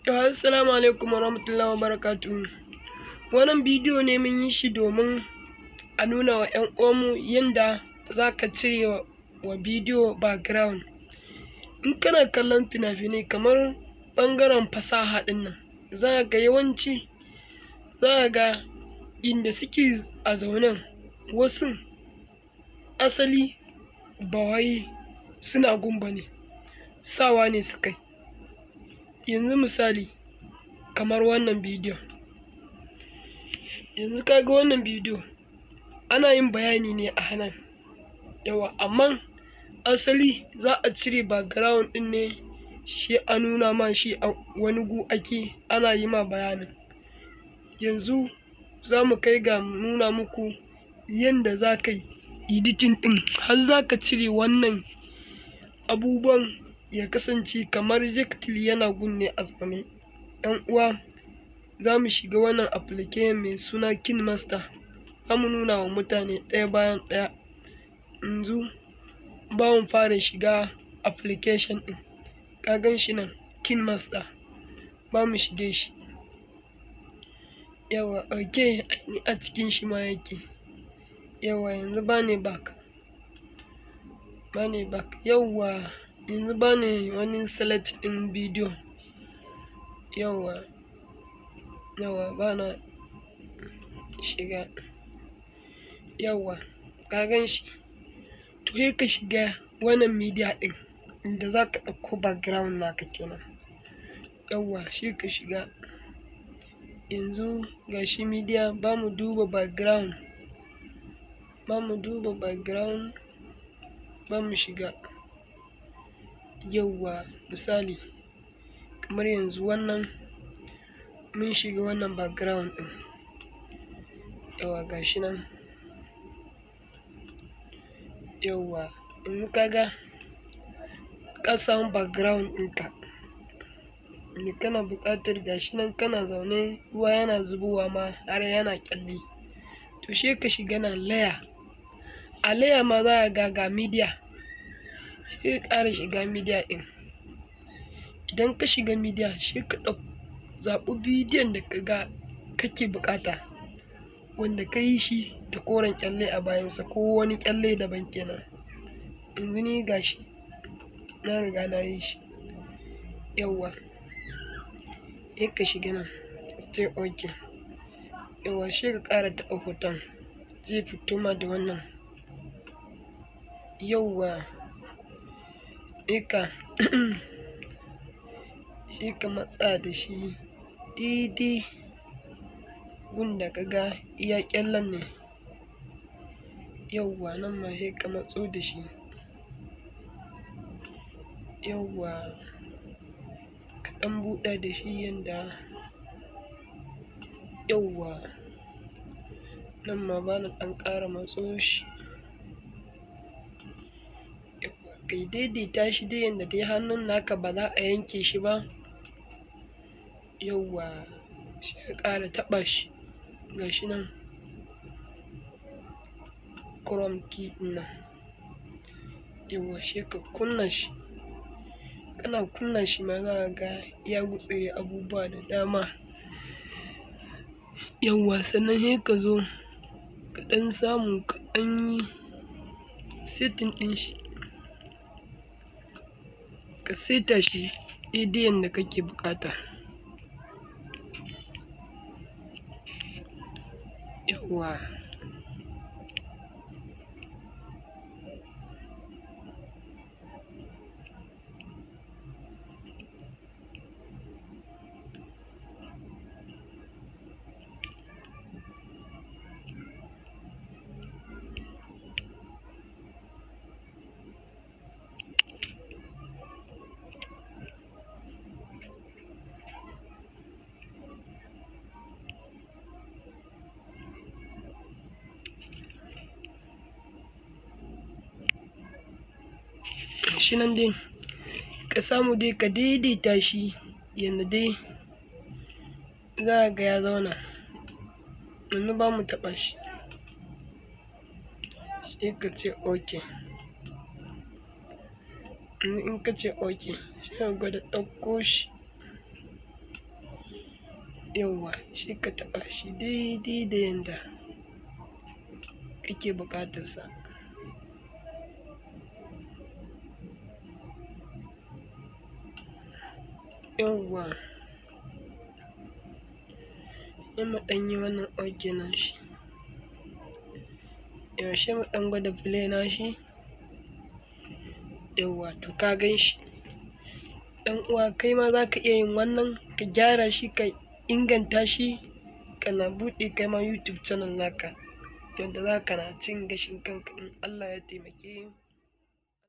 Assalamu alaikum warahmatullahi wabarakatuhu. Wannan bidiyo ne mun yi shi domin a nuna wa ‘yan uwanmu yanda za ka cire wa bidiyo background. In kana kallon fina-finai kamar ɓangaren fasaha ɗin nan, za ka ga yawanci za ka ga inda suke a zaunen, wasun asali ba wai suna gun ba ne, sawa ne suka yi. Yanzu misali kamar wannan bidiyon, yanzu ka ga wannan bidiyo ana yin bayani ne a nan yawwa, amman asali za a cire background ɗin ne sai a nuna ma shi a wani gu ake ana yi ma bayanin. Yanzu za mu kai ga nuna muku yanda za ka yi editing ɗin har za ka cire wannan abubuwan ya kasance kamar exactly yana gun ne a zaune. ‘Yan uwa, za mu shiga wannan application mai suna KineMaster, za mu nuna wa mutane ɗaya bayan ɗaya. Yanzu ba mu fara shiga application ɗin, ka gan shi nan KineMaster, ba mu shige shi. Yawwa, okay, ni a cikin shi ma yake. Yawwa, yanzu ba ni back, yawwa, yanzu ba ni wani select ɗin bidiyo. Yawwa, yawwa, ba na shiga. Yawwa, ka gan shi. To, sai ka shiga wannan media ɗin inda za ka ɗauko background naka kenan. Yawwa, sai ka shiga. Yanzu ga shi media, ba mu duba background, ba mu duba background, ba mu shiga. Yawwa, misali kamar yanzu wannan mun shiga wannan background ɗin. Yawwa, ga shi nan. Yawwa, yanzu ka ga ka samu background ɗinka da kana buƙatar, ga shi nan kana zaune, ruwa yana zubowa ma har yana ƙyalli. To, sai ka shiga nan layer. A layer ma za ka ga ga media, sai ka ƙara shiga media ɗin. Idan ka shiga media, sai ka zaɓi bidiyon da ka ga kake buƙata, wanda ka yi shi da koren ƙyalle a bayansa ko wani ƙyalle daban kenan. Yanzu ni ga shi na riga na yi shi. Yawwa, sai ka shiga nan ka ce okay. Yawwa, sai ka ƙara taɓa hoton, zai fito ma da wannan. Yawwa, sai ka matsa da shi daidai gun da ka ga iya ƙyallen ne. Yawwa, nan ma sai ka matso da shi. Yawwa, ka ɗan buɗa da shi yanda. Yawwa, nan ma bana ɗan ƙara matso shi. Yawwa, ka daidaita shi dai yanda dai hannun naka ba za a yanke shi ba. Yawwa, sai ka ƙara taɓa shi, ga shi nan chrome key ɗin nan. Yawwa, sai ka kunna shi. Kana kunna shi ma za ka ga ya gutsire abubuwa da dama. Yawwa, sannan sai ka zo ka ɗan samu ka ɗan yi setting ɗin shi, ka saita shi daidai yanda kake buƙata. Yawwa. Shi nan dai ka samu dai ka daidaita shi yanda dai za ka ga ya zauna. Yanzu ba mu taɓa shi, sai ka ce okay. Yanzu in ka ce okay, sai ka gwada ɗauko shi. Yawwa, sai ka taɓa shi daidai da yanda kake buƙatar sa. Yawwa, sai mu ɗan yi wannan okay nashi. Yawwa, sai mu ɗan gwada play nashi. Yawwa, to ka gan shi. Ɗan uwa, kai ma za ka iya yin wannan, ka gyara shi, ka inganta shi, kana buɗe kai ma YouTube channel naka, yanda za ka na cin gashin kanka in Allah ya taimake.